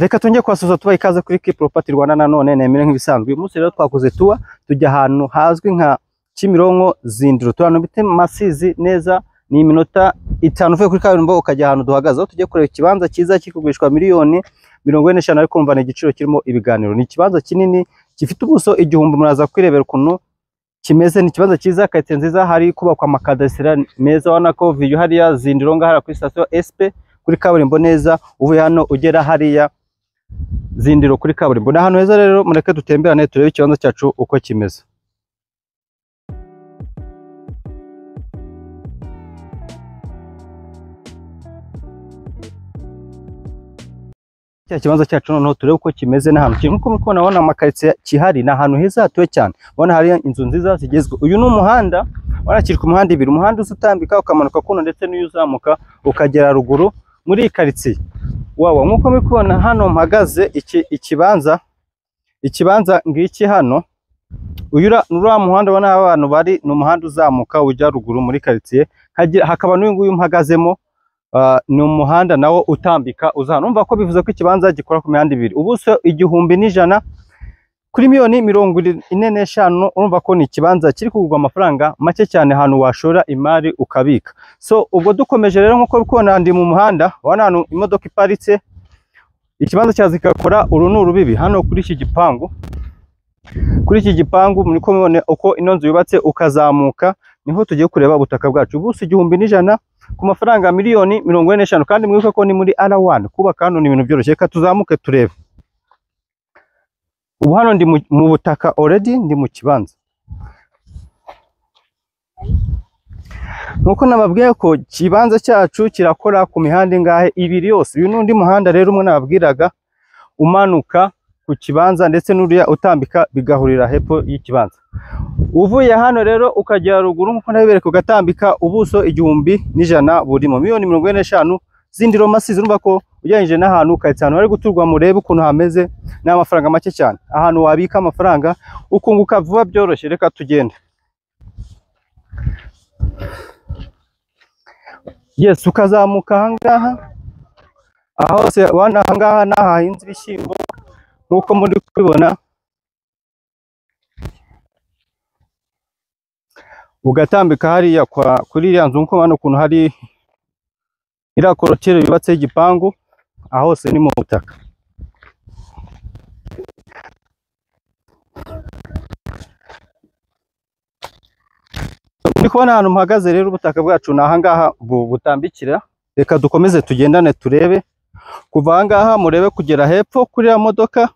Reka tongeye kubasuhuza tubaha ikaze kuri Key Property Rwanda nanone nemere nk'ibisanzwe. Uyu munsi rero twakoze tour tujya ahantu hazwi nka Kimironko Zindiro. Turi ahantu bita Masizi neza, ni iminota 5 uvuye kuri kaburimbo ukajya ahantu duhagaze. Aho tugiye kureba ikibanza cyiza kikugurishwa miliyoni 45, ariko umva ni igiciro kirimo ibiganiro. Ni ikibanza kinini gifite ubuso 1000, muraza kwirebera ukuntu kimeze. Ni ikibanza cyiza, karitsiye nziza, hari kubakwa amakadasiteri meza. Ubona ko viyu hariya Zindiro ngaha kuri sitasiyo SP kuri kaburimbo neza, uvuye hano ugera hariya Zindiro kuri kaburimbo. Ni ahantu heza rero, mureke dutemberane turebe ikibanza cyacu uko kimeze. Cya kibanza cyacu noneho turebe uko kimeze n'ahantu kiri. Nkuko muri kubona, urabona amakaritsiye kihari, ni ahantu heza hatuwe cyane. Ubona hari inzu nziza zigezweho. Uyu ni umuhanda, urabona kiri ku muhanda ibiri, umuhanda uza utambika ukamanuka kuno ndetse n'uyu uzamuka ukagera ruguru muri iyi karitsiye. Wawa, nkuko muri kubona hano mpagaze, iki ikibanza ngiki hano. Uyu uriya muhanda ubona abantu bari, ni umuhanda uzamuka ujya ruguru muri karitsiye, hakaba n'uyu nguyu mpagazemo. Ni umuhanda nawo utambika uza hano. Urumva ko bivuze ko ikibanza gikora ku mihanda ibiri, ubuso 1100 kuri miliyoni 45. Urumva ko ni ikibanza kiri kugurwa amafaranga make cyane, ahantu washora imari ukabika. So ubwo dukomeje rero, nkuko uri kubona ndi mu muhanda, ubona ahantu imodoka iparitse, ikibanza cyaza kigakora. Uru ni urubibi hano kuri iki gipangu. Kuri iki gipangu muri kubona uko ino nzu yubatse, ukazamuka niho tugiye kureba ubutaka bwacu. Ubuso 1100 ku mafaranga miliyoni 45, kandi mwibuke ko ni muri R1. Kubaka hano ni ibintu byoroshye. Reka tuzamuke turebe. Ubu hano ndi mu butaka already, ndi mu kibanza. Nkuko nababwiye ko ikibanza cyacu kirakora ku mihanda ingahe? Ibiri yose. Uyu n'undi muhanda rero umwe nababwiraga umanuka ku kibanza ndetse n'uriya utambika bigahurira hepfo y'ikibanza. Uvuye hano rero ukagera ruguru nkuko nabibereka, ugatambika, ubuso 1100 burimo miliyoni 45 Zindiro Masizi. Urumva ko ugereranyije n'ahantu karitsiye ahantu hari guturwa, murebe ukuntu hameze, ni amafaranga make cyane. Ahantu wabika amafaranga ukunguka vuba byoroshye. Reka tugende. Yes, ukazamuka ahangaha, aho hose ubona ahangaha ni ahahinze ibishyimbo nkuko muri kubibona, ugatambika hariya kuri iriya nzu, nkuko ubona ukuntu hari iriya korotire yubatseho igipangu, aho hose ni mu butaka. Muri kubona ahantu mpagaze rero, ubutaka bwacu ni ahangaha butambikira. Reka dukomeze tugendane turebe kuva ahangaha, murebe kugera hepfo kuri iriya modoka,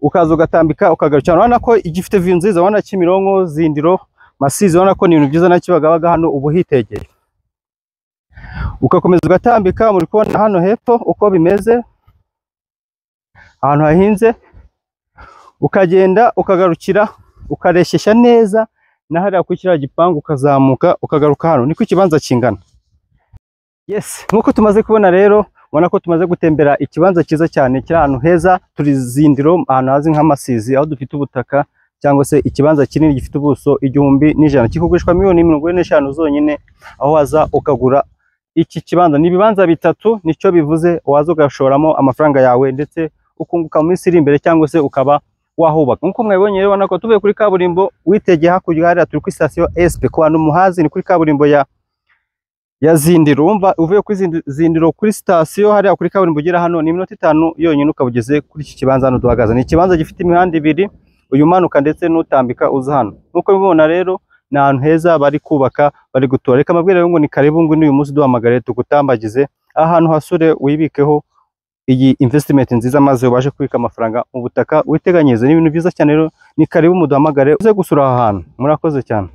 ukaza ugatambika ukagarukira. Urabona ko igifite view nziza, urabona Kimironko, Zindiro, Masizi, urabona ko ni ibintu byiza na Kibagabaga hano ubu hitegeye. Ugakomeza ugatambika, muri kubona hano hepfo uko bimeze, ahantu hahinze, ukagenda ukagarukira ukareshyeshya neza na hariya kuri kiriya gipangu, ukazamuka ukagaruka hano, niko ikibanza kingana. Yes, nkuko tumaze kubona rero, ubona ko tumaze gutembera ikibanza cyiza cyane kiri ahantu heza. Turi Zindiro, ahantu hazwi nka Masizi, aho dufite ubutaka cyangwa se ikibanza kinini gifite ubuso 1100, kikugurishwa miliyoni 45 zonyine, aho waza ukagura iki kibanza. Ni ibibanza bitatu, nicyo bivuze, waza ugashoramo amafaranga yawe ndetse ukunguka mu minsi iri imbere, cyangwa se ukaba wahubaka. Nkuko mwabibonye rero, ubona ko tuvuye kuri kaburimbo witegeye hakurya hariya turi kuri sitasiyo SP. Ku bantu muhazi ni kuri kaburimbo ya Zindiro. Urumva uvuye kuri Zindiro kuri sitasiyo hariya kuri kaburimbo ugera hano ni iminota 5 yonyine ukaba ugeze kuri iki kibanza hano duhagaze. Ni ikibanza gifite imihanda ibiri, uyu umanuka ndetse n'utambika uza hano. Nkuko mubibona rero, ni ahantu heza bari kubaka, bari gutura. Reka mbabwire rero ngo ni karibu, ngo n'uyu munsi duhamagare tugutambagize ahantu hasure, wibikeho iyi investment nziza maze ubashe kubika amafaranga mu butaka witeganyirize. Ni ibintu byiza cyane rero, ni karibu muduhamagare uze gusura aha hantu. Murakoze cyane.